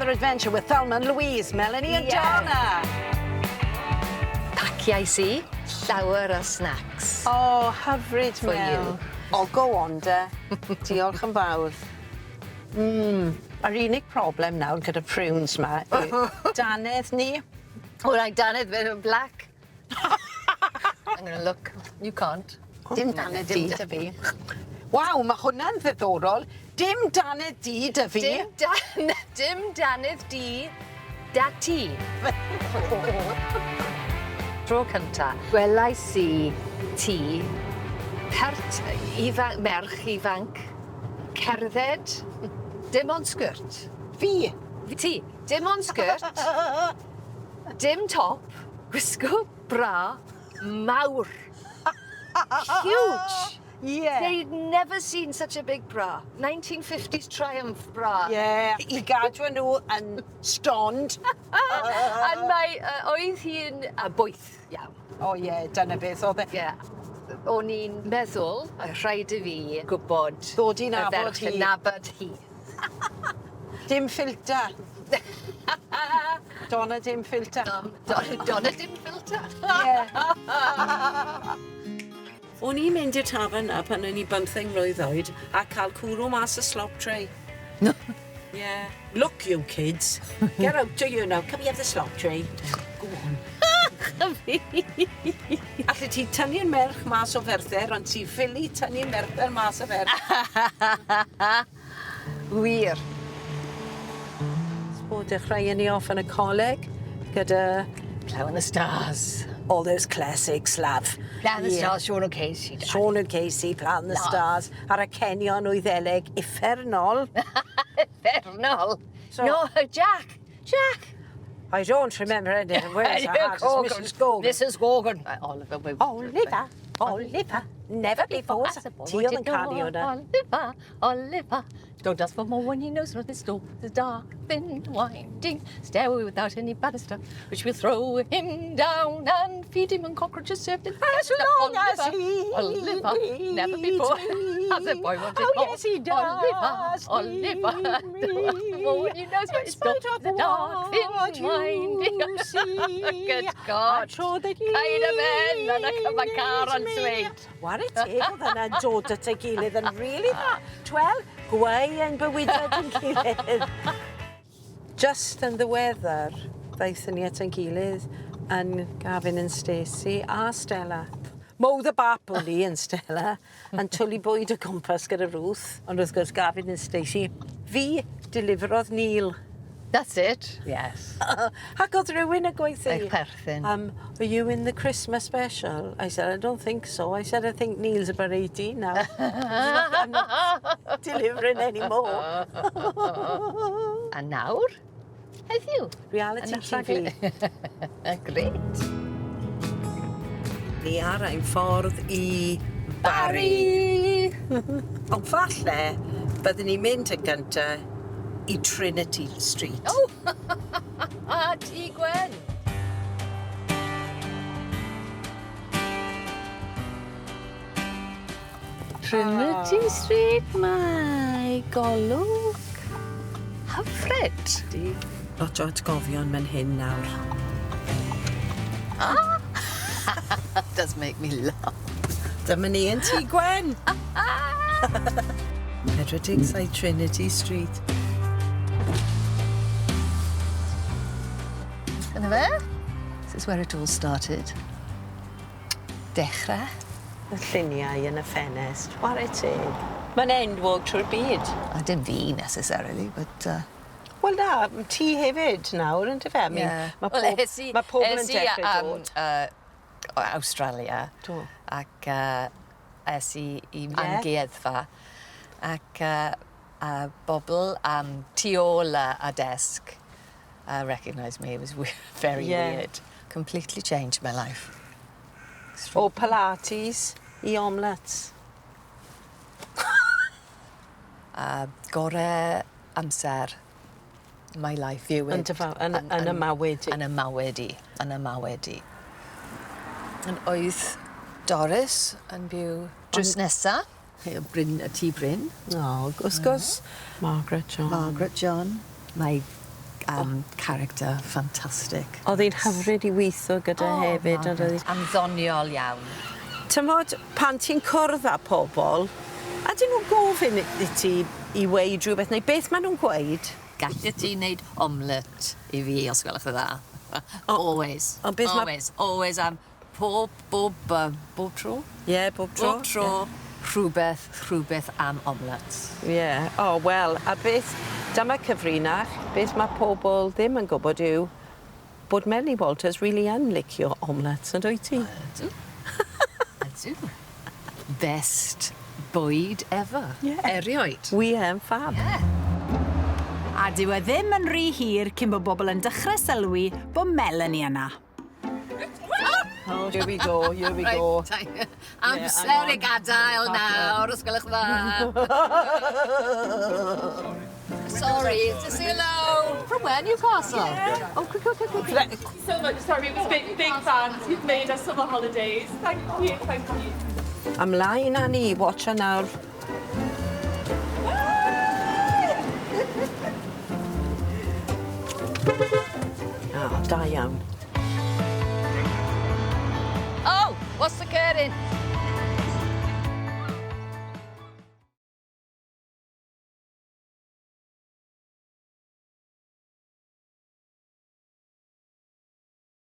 another adventure with Thelma and Louise, Melanie and Yeah. Donna. Paciais i llawer o snacks. Oh, hyfryd, For Mel. you. O, go on de. Diolch yn fawr. Yr unig problem nawr gyda prunes 'ma yw dannedd ni. O right, dannedd fe yn black. I'm gonna look. You can't. Dim dannedd du 'da fi. Waw, ma' hwnna'n ddiddorol. Dim dannedd du 'da fi. Dim dan dim dannedd du 'da ti. Tro cynta, gwelais i ti pert ifanc, merch ifanc, cerdded, dim ond sgirt. Fi? Ti, dim ond sgirt, dim top, gwisgo bra mawr. Huge. Ie. They'd never seen such a big bra. 1950s Triumph bra. Ie, i gadw nhw yn stond. A mae, oedd hi'n boeth iawn. O ie, dyna beth oedd e. Ie. O'n i'n meddwl, rhaid i fi gwybod... Ddod i nabod y ferch hi. yn nabod hi. Dim ffilter. Donna dim ffilter. Donna dim ffilter. Ie. O'n i'n mynd i'r tafarn 'na pan o'n i 15 mlwydd oed a cael cwrw mas y slop tray. No. Yeah. Look, you kids, get out of here now. Can we have the slop tray? Go on. Allet ti tynnu'r merch mas o Ferthyr, ond ti ffili tynnu Merthyr mas o ferch. Wir. O, dechreuon ni off yn y coleg gyda Plough and the Stars. All those classics, love. Plough and the Stars, Sean O'Casey. Sean O'Casey, Plough and the Stars, a'r acenion Wyddeleg uffernol. Uffernol? So, no, Jack! Jack! I don't remember any of the words I had. It's Mrs Gorgan. Mrs Gorgan. Oliver. Oliver, Oliver, never before. Ti oedd yn canu hwnna. Oliver, Oliver. Don't ask for more when he knows what this door. The dark, thin, winding stairway without any banister, which will throw him down and feed him on cockroaches served in As long as he Oliver, never before needs has a boy wanted Oh, more. yes, he does Oliver, Oliver, need me. more when he knows what In is door. spite of The dark, thin, what you winding. see, Good God. I'm sure that he Kind of ben, yn y car yn needs me. sweet. Ware teg oedd yna'n dod at ei gilydd yn rili dda. Twel, gweu ein bywydau yn gilydd. Just yn ddiweddar, ddaethon ni at ein gilydd yn Gavin and Stacey a Stella. Mo the Bap o'n i yn Stella, yn twlu bwyd o gwmpas gyda Ruth. Ond wrth gwrs Gavin and Stacey, fi deliverodd Neil. That's it. Yes. Ac oedd rhywun yn gweithio Eich perthyn. Are you in the Christmas special? I said, I don't think so. I said, I think Neil's about 18 now. I'm not delivering anymore. A nawr, heddiw. Reality Yn y TV. Great. Ni ar ein ffordd i Barry. Ond falle, byddwn ni'n mynd yn gyntaf i Trinity Street. Oh! A Tŷ Gwen. Trinity Street, mae golwg hyfryd. Di. Lot o atgofion mewn hyn nawr. Ah! That does make me laugh. Dyma ni yn Tŷ Gwen. 47 Trinity Street. Dyna fe. This is where it all started. Dechrau. Y lluniau yn y ffenest. Ware teg. Mae'n enwog trwy'r byd. A dim fi necessarily, but... Wel na, ti hefyd nawr, yn dyfe? I mean, yeah. Mae Wel, pob, es i- ma pobl yn es i, dechrau dod. O Australia. Do. Ac es i i amgueddfa. Ac bobl tu ôl a desg recognised me. It was very weird. Completely changed my life. O Pilates i omelettes. A gore amser my life viewed. Yn dy yn y mywyd i. Yn y mywyd i. Yn y mywyd i. Yn oedd Doris yn byw drws nesa. Bryn, y tŷ Bryn. O, wrth gwrs. Margaret John. Margaret John. Mae Character fantastic. Oedd hi'n hyfryd i weithio gyda hefyd. Ond oedd hi. Am ddoniol iawn. Tymod, pan ti'n cwrdd â pobl, ydyn nhw'n gofyn i ti i weud rhywbeth, neu beth maen nhw'n gweud? Gallet ti wneud omelette i fi os gwelwch yn dda? Always. Ond beth ma- Always. Always am pob tro. Ie, yeah, bob tro. Bob tro. Rhywbeth am omelette. Ie. Yeah. O, oh, wel, a beth, dyma cyfrinach, beth mae pobl ddim yn gwybod yw bod Melanie Walters really yn licio omelettes, yn dwyt ti? Ydw. Ydw. Best bwyd ever. Ie. Erioed. Wi yn fab. Yeah. A dyw e ddim yn rhy hir cyn bod bobl yn dechrau sylwi bod Melanie yna. Oh, here we go, here we go. Right, amser i gadael nawr, os gwelwch dda. Sorry, to say hello. From where? Newcastle? Yeah. Oh, quick, quick, quick, quick. Thank you so much. Sorry, it was big, big fans. You've made our summer holidays. Thank you, thank you. Ymlaen â ni, watch her nawr. Oh, da iawn. Oh, what's occurring?